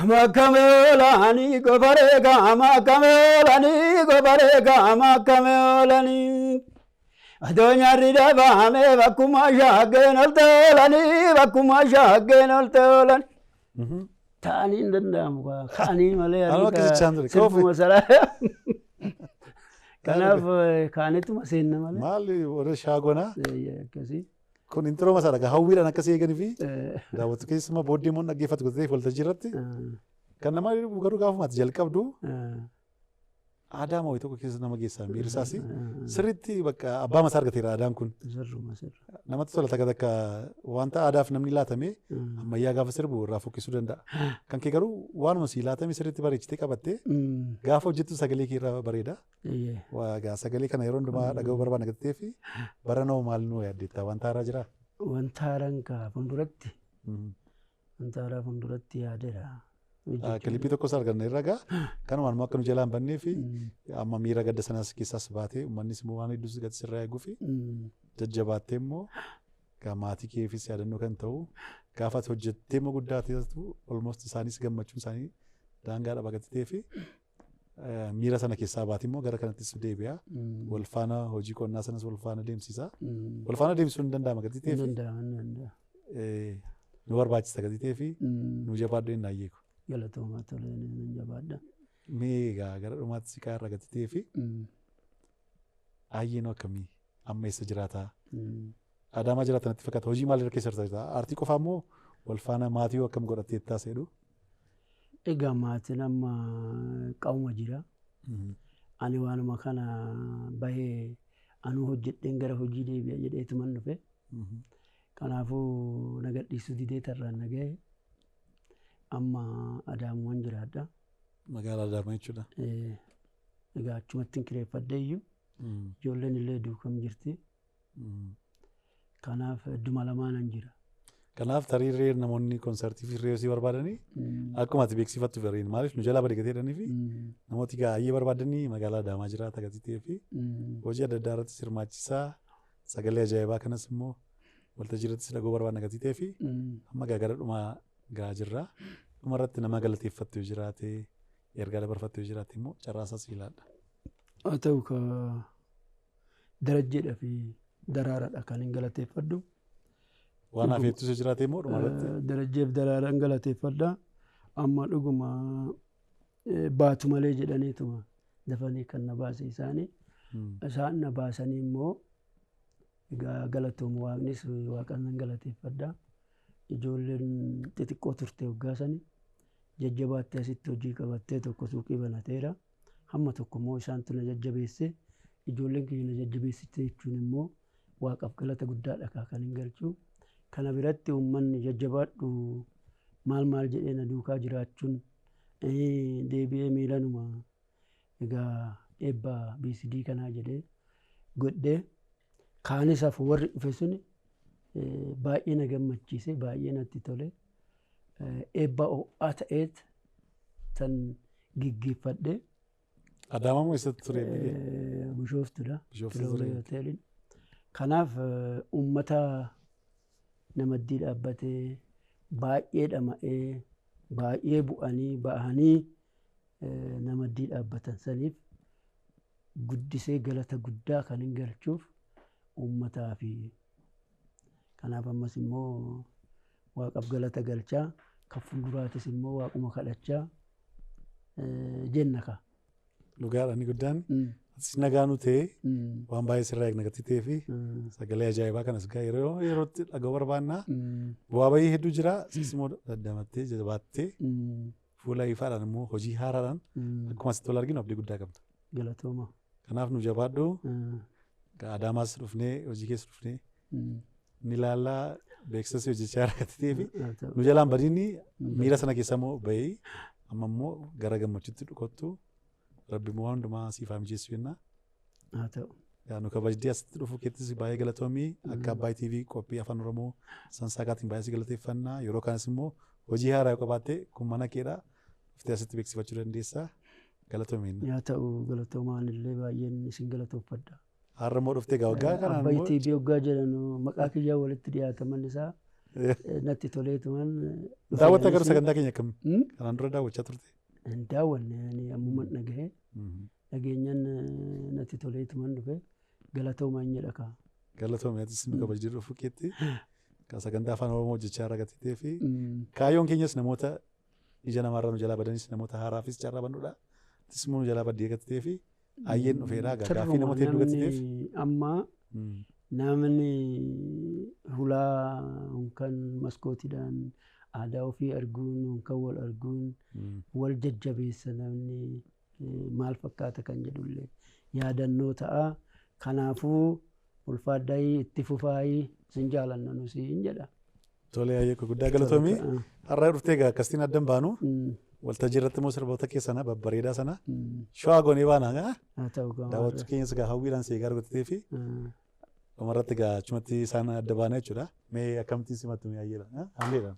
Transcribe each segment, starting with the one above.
Makkameolanii gofaree gaa makkameolanii gofaree gaa makkameolanii. Adoo nyaarri dhabaamee bakkuma shaaggeen ol toolanii bakkuma shaaggeen ol toolan. Ta'anii hin danda'amu kaa ka'anii malee. Anuma akkasichaan ture. Sirbuma saraa. Kanaaf kaanituma seenna malee. Maali warra shaagonaa Akkasii. kun intiroo masaadha. Hawwiidhaan akkasii eeganii fi daawwattu keessumaa booddee immoo dhaggeeffatu godhatee waltajjii irratti kan nama garuu gaafuma ati jalqabdu aadaa mawii tokko keessa nama geessaa miirri isaas sirriitti bakka abbaa masaa argateera aadaan kun. Sirruma sirra. Namatti tola takka takka wanta aadaaf namni laatame ammayyaa gaafa sirbu irraa fokkisuu danda'a. Kan kee garuu waanuma sii laatame sirriitti bareechitee qabattee gaafa hojjettu sagalee kee irraa bareeda. Egaa sagalee kana yeroo hundumaa dhaga'uu barbaanna gattee fi baranoo maal nuu yaaddeetta wanta haaraa jiraa? Wanta haaraan kaa fuulduratti wanta haaraa fuulduratti yaadeera. Kilipii tokkos arganna irra gaa kanumaan immoo akka nu jalaa hin bannee fi amma miira gadda sanaas keessaas baatee uummannis immoo waan hedduus gadi sirraa eeguu fi jajjabaattee immoo gaa maatii keefis yaadannoo kan ta'u gaafa ati hojjettee immoo guddaa ta'etu almost isaanis gammachuun isaanii daangaa dhaba gattee fi miira sana keessaa baate immoo gara kanattis deebi'a. Wal faana hojii qonnaa sanas wal faana deemsisa. Wal faana deemsisuun hin danda'ama gatii ta'eef nu barbaachisa gatii ta'eef nu jabaadhu hin naayyeeku. Galatoomaa tolee nan jabaadha. Mee egaa gara dhumaatti siqaa irra gatii ta'eef aayyeenoo akkamii amma eessa jiraataa? Adaamaa jiraatan natti fakkaata. Hojii maalirra keessa jirta? Aartii qofaa immoo wal faana maatii akkam godhattee taasise? Egaa maatiin amma qawma jira. Ani waanuma kana bahee anuu hojjedheen gara hojii deebi'a jedheetuman dhufe. Kanaafuu na gadhiisuu didee tarraan na gahe. Amma Adaamuman jiraadha. Magaalaa Adaamaa jechuudha. Egaa achumatti hin kireeffadhe iyyuu. Ijoolleen illee duukam jirti. Kanaaf idduma lamaanan jira. Kanaaf tarii irree namoonni konsartii fi hirree sii barbaadanii akkuma ati beeksifattu fedhanii maaliif nu jalaa bade gatee jedhanii fi namooti baay'ee barbaadanii magaalaa Adaamaa jiraata gatii ta'ee fi hojii adda addaa irratti hirmaachisaa sagalee ajaa'ibaa kanas immoo waltajjii irrattis dhaga'uu barbaadna gatii ta'ee fi amma gaa gara dhumaa gaa jirra. Dhuma irratti nama galateeffattu yoo jiraate ergaa dabarfattu yoo jiraate immoo carraasaa sii laadha. Haa ta'u ka Darajjeedhaa fi Daraaradha kan hin galateeffadhu. Waan hafeettus yoo jiraate immoo dhuma irratti. Darajjeef Daraaraan galateeffadha. Amma dhuguma baatu malee jedhaniituma dafanii kan na baase isaanii. Isaan na baasanii immoo egaa galatoomu waaqnis waaqan nan galateeffadha. Ijoolleen xixiqqoo turte waggaa sani jajjabaattee asitti hojii qabattee tokko suuqii banateera. Hamma tokko immoo isaantu na jajjabeesse. Ijoolleen kiyya na jajjabeessite jechuun immoo waaqaaf galata guddaadha kan hin galchu. Kana biratti uummanni jajjabaadhu maal maal jedhee na duukaa jiraachuun deebi'ee miilanuma egaa eebba BCD kanaa jedhee godhee kaanis hafu warri dhufe suni baay'ee na gammachiise baay'ee natti tole. Eebba ho'aa ta'eet tan gaggeeffadhe. Adaamaa moo eessatti ture? Bishooftuudha. Bishooftuu ture. Kiloolee hoteeliin. Kanaaf uummata namaddii dhaabbatee baay'ee dhama'ee baay'ee bu'anii ba'anii namaddii dhaabbatan saniif guddisee galata guddaa kan hin galchuuf uummataa fi kanaaf ammas immoo waaqaaf galata galchaa kan fuulduraatis immoo waaquma kadhachaa jenna ka. Dhugaadha inni guddaan. Atis nagaa nu ta'e waan baay'ee sirraa eegna gatii ta'ee fi sagalee ajaa'ibaa kanas gaa yeroo yerootti dhaga'uu barbaanna. Bu'aa bayii hedduu jira. Sis immoo daddamattee jabaattee fuula ifaadhaan immoo hojii haaraadhaan akkuma asitti wal arginu abdii guddaa qabna. Galatooma. Kanaaf nu jabaadhu. Adaamaas dhufnee hojii keessa dhufnee ni ilaallaa beeksisas hojjechaa gatii ta'ee fi nu jalaan badiinni miira sana keessa immoo bahee amma immoo gara gammachuutti dhukottu rabbi immoo waan hundumaa siif haa mijeessu jenna. Haa ta'u. Yaa nu kabajdee asitti dhufuu keettis baay'ee galatoomii akka Abbaay TV qophii afaan Oromoo sansaaqaatiin baay'ee si galateeffanna. Yeroo kanas immoo hojii haaraa yoo qabaatte kun mana keedha. Dhuftee asitti beeksifachuu dandeessa. Galatoomi. Yaa ta'u galatoomaan illee baay'een isin galatoofadha. Har'a immoo dhuftee gaa waggaa kanaan Abbaay immoo TV waggaa jedhan maqaa kiyyaa walitti dhiyaataman isaa Natti toleetuman. Daawwatta garuu sagantaa keenya akkam? Kanaan dura daawwachaa turte? Hin daawwanne, ani ammuman dhagahe. Dhageenyan natti toleetuman dhufe, galatoomaan jedha kaa. Galatoomii, atis nu kabajjii dhufuu keetti. Kan sagantaa afaan Oromoo hojjechaa argatee fi kaayyoon keenyas namoota ija namaarraa nu jalaa badanis namoota haaraafis carraa bannuudha. Atis immoo nu jalaa baddee gatitee fi ayyeen dhufeera gaaffii namoota hedduu gatiteef. Amma namni hulaa kan maskootiidhaan aadaa ofii arguun kan wal arguun wal jajjabeessa, namni maal fakkaata kan jedhullee yaadannoo ta'a. Kanaafuu ulfaaddaayii itti fufaayii, sin jaalanna nusi hin jedha. Tolee, ayyee guddaa galatoomii. Har'a dhuftee egaa akkasitiin addan baanu waltajjii irratti immoo sirboota keessana babbareedaa sana shawaa goonee baana. Haa ta'u. Daawwattu keenyas egaa hawwiidhaan si eegaa argatee fi dhumarratti egaa achumatti isaan adda baana jechuudha. Mee akkamittiin simattu mee ayyeedha? Haalleedha.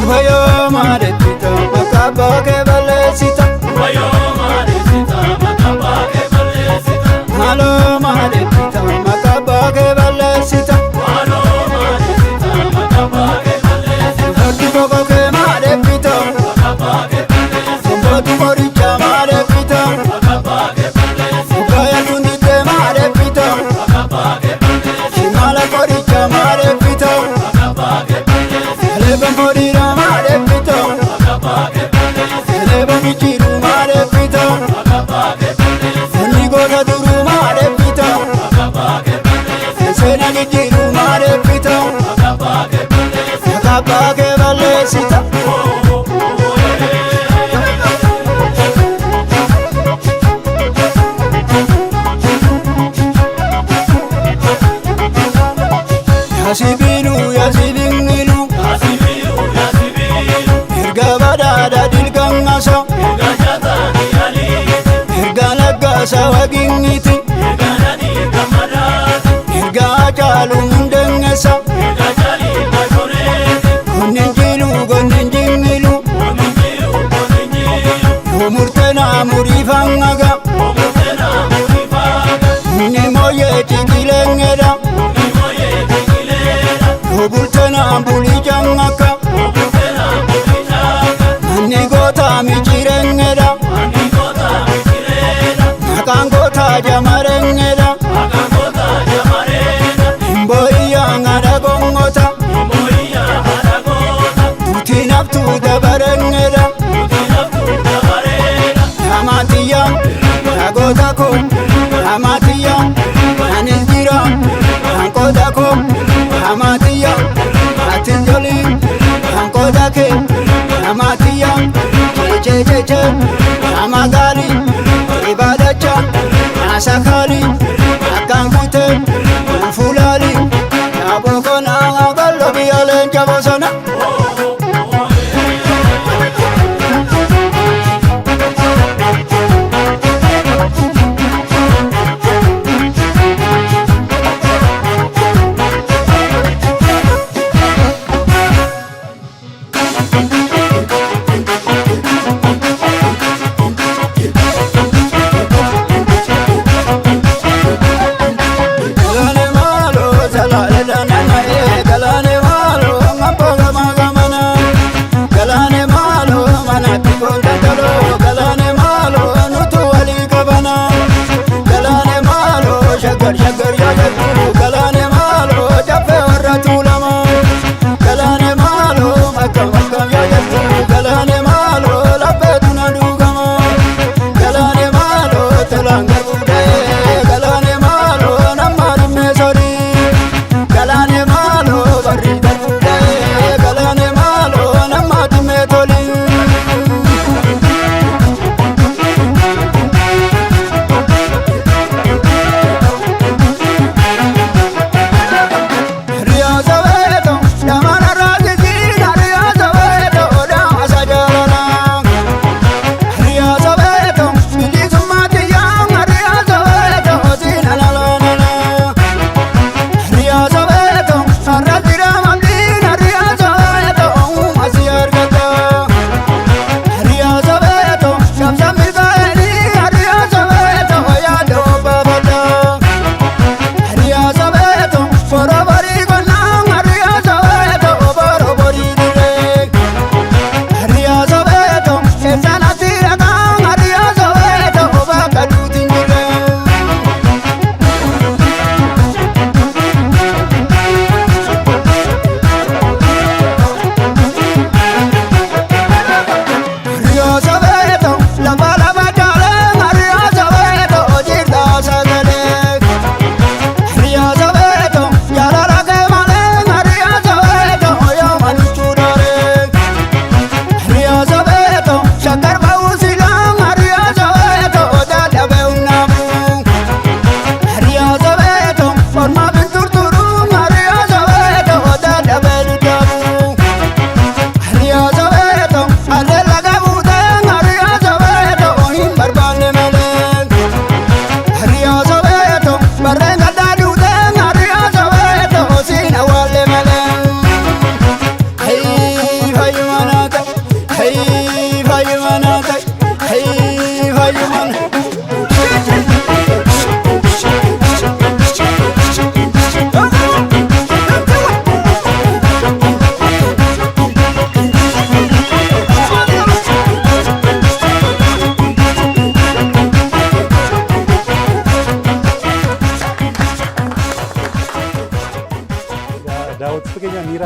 Wayo maadheessita maqaa baakee balleessita. Maaloo maadheessita maqaa baakee balleessita. Bakki tokko kee maadheessita. Sombootu qoricha maadheessita. Mukaaya tundite maadheessita. Shimala qoricha maadheessita. Eleeba fodira maadheessita. Eleeba michiru maadheessita. Inni goota duruu maadheessita. Seena jijjiiru maadheessita. Maqaa baakee balleessita. Yaasibiilu yaasibingilu. Erga badhaadha dilgangasa. Erga laggaasa waginniti. Erga caalu hundengesa. Gonnin jilu gonnin jingilu. Murtena murifangaga. Inni moyee ciqilengedha. Obultena bulijangaka. Manni goota michirengedha. Maqaan goota jamarengedha. Himboiyyaa ngada gongota. Duuti naftuu dabarengedha. Hamaatiyya dhagoota koo, hamaatiyya anis jira hanqoota koo, hamaatiyya atis jolii hanqoota kee, hamaatiyya chechecheche hamagaali ibaadacha asakaali akkaan kutee fuulaali yaabokona gallo biyya leenca bosona. Galaane maaloo jalaalee nana ee, galaane maaloo ngappoga magamana, galaane maaloo manatti koontatoloo, galaane maaloo nutu walii qabana, galaane maaloo shaggar shaggar yaadadhu, galaane maaloo jaffee warra tuulama, galaane maaloo akkam akkam yaadadhu, galaane maaloo laffeetu na duugama, galaane maaloo tolaan garbuu ga'ee, galaane maaloo nama dhimmee sorii, galaane maaloo barri garbuu ga'ee, galaane maaloo nama dhimmee tolii. Riyaa.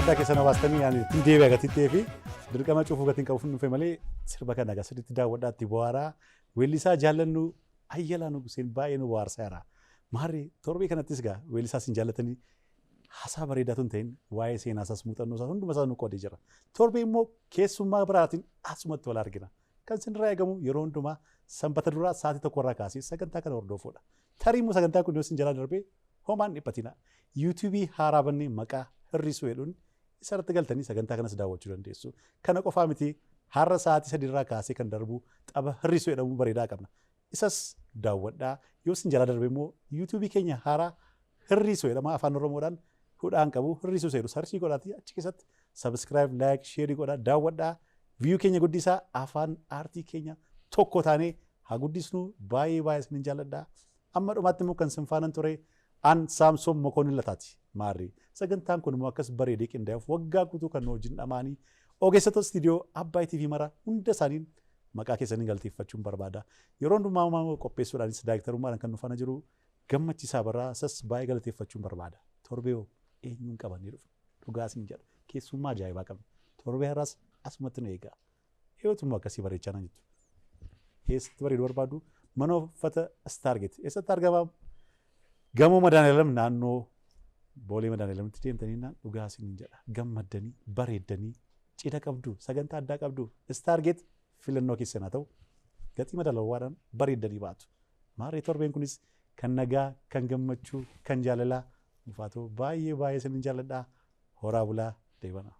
Miira gaddaa keessa na baastanii ani ittiin deebi'a gatii ta'ee fi dirqama cufuu gatiin qabuuf dhufe malee sirba kana egaa sirriitti daawwadhaa itti bohaaraa. Weellisaa jaallannu Ayyalaa Nuguseen baay'ee nu bohaarsaa jira. Maarree torbee kanattis egaa weellisaa isin jaallatanii haasaa bareedaa tun ta'in waa'ee seenaa isaas muuxannoo isaas hunduma isaa nu qoodee jira. Torbee immoo keessummaa biraatiin asumatti wal argina. Kan isinirraa eegamu yeroo hundumaa sanbata duraa sa'aatii 1 irraa kaasee sagantaa kana hordofuudha. Tarii immoo sagantaa kun yoo isin jalaa darbee homaan dhiphatina. Yuutuubii haaraa bannee maqaa hir'isuu jedhuun isarratti galtanii sagantaa kanas daawwachuu dandeessu. Kana qofaa miti, har'a sa'aatii 3 irraa kaasee kan darbu tapha hir'isuu jedhamu bareedaa qabna. Isas daawwadhaa. Yoo isin jalaa darbe immoo yuutuubii keenya haaraa hir'isuu jedhama afaan Oromoodhaan hudhaan qabu hir'isuu jedhu search godhaatii achi keessatti subscribe, like, share godhaa, daawwadhaa. View keenya guddisaa, afaan aartii keenya tokko taanee haa guddisnu. Baay'ee baay'ee isinin jaalladha. Amma dhumaatti immoo kan isin faanan ture an Saamsoon Mokonnin Lataati. Maarri sagantaan kun immoo akkas bareedee qindaa'uuf waggaa guutuu kan nu wajjin dhamaanii ogeessota istiidiyoo Abbaay TV mara hunda isaaniin maqaa keessaniin galateeffachuun barbaada. Yeroo hundumaa immoo qopheessuudhaanis daayiktarummaadhaan kan nu faana jiru Gammachiisaa Barraa isas baay'ee galateeffachuun barbaada. Torbee hoo eenyuun qabannee dhufna? Dhugaa isin jedha. Keessummaa ajaa'ibaa qabna. Torbee har'aas asumatti nu eegaa. Eeyotu immoo akkasii bareechaa naan jettu. Eessatti bareedu barbaadu? Mana uffata Stargate. Eessatti argama? Gamoo Madaaniyalam naannoo Boolee Madaaniyalamtti deemtanii naan dhugaa isin jedha. Gammaddanii, bareeddanii, cidha qabdu, sagantaa addaa qabdu. Stargate filannoo keessan haa ta'u. Gatii madaalawaadhaan bareeddanii baatu. Maarree torbeen kunis kan nagaa, kan gammachuu, kan jaalalaa nuuf haa ta'u. Baay'ee baay'ee isinin jaalladha. Horaa bulaa deebanaa.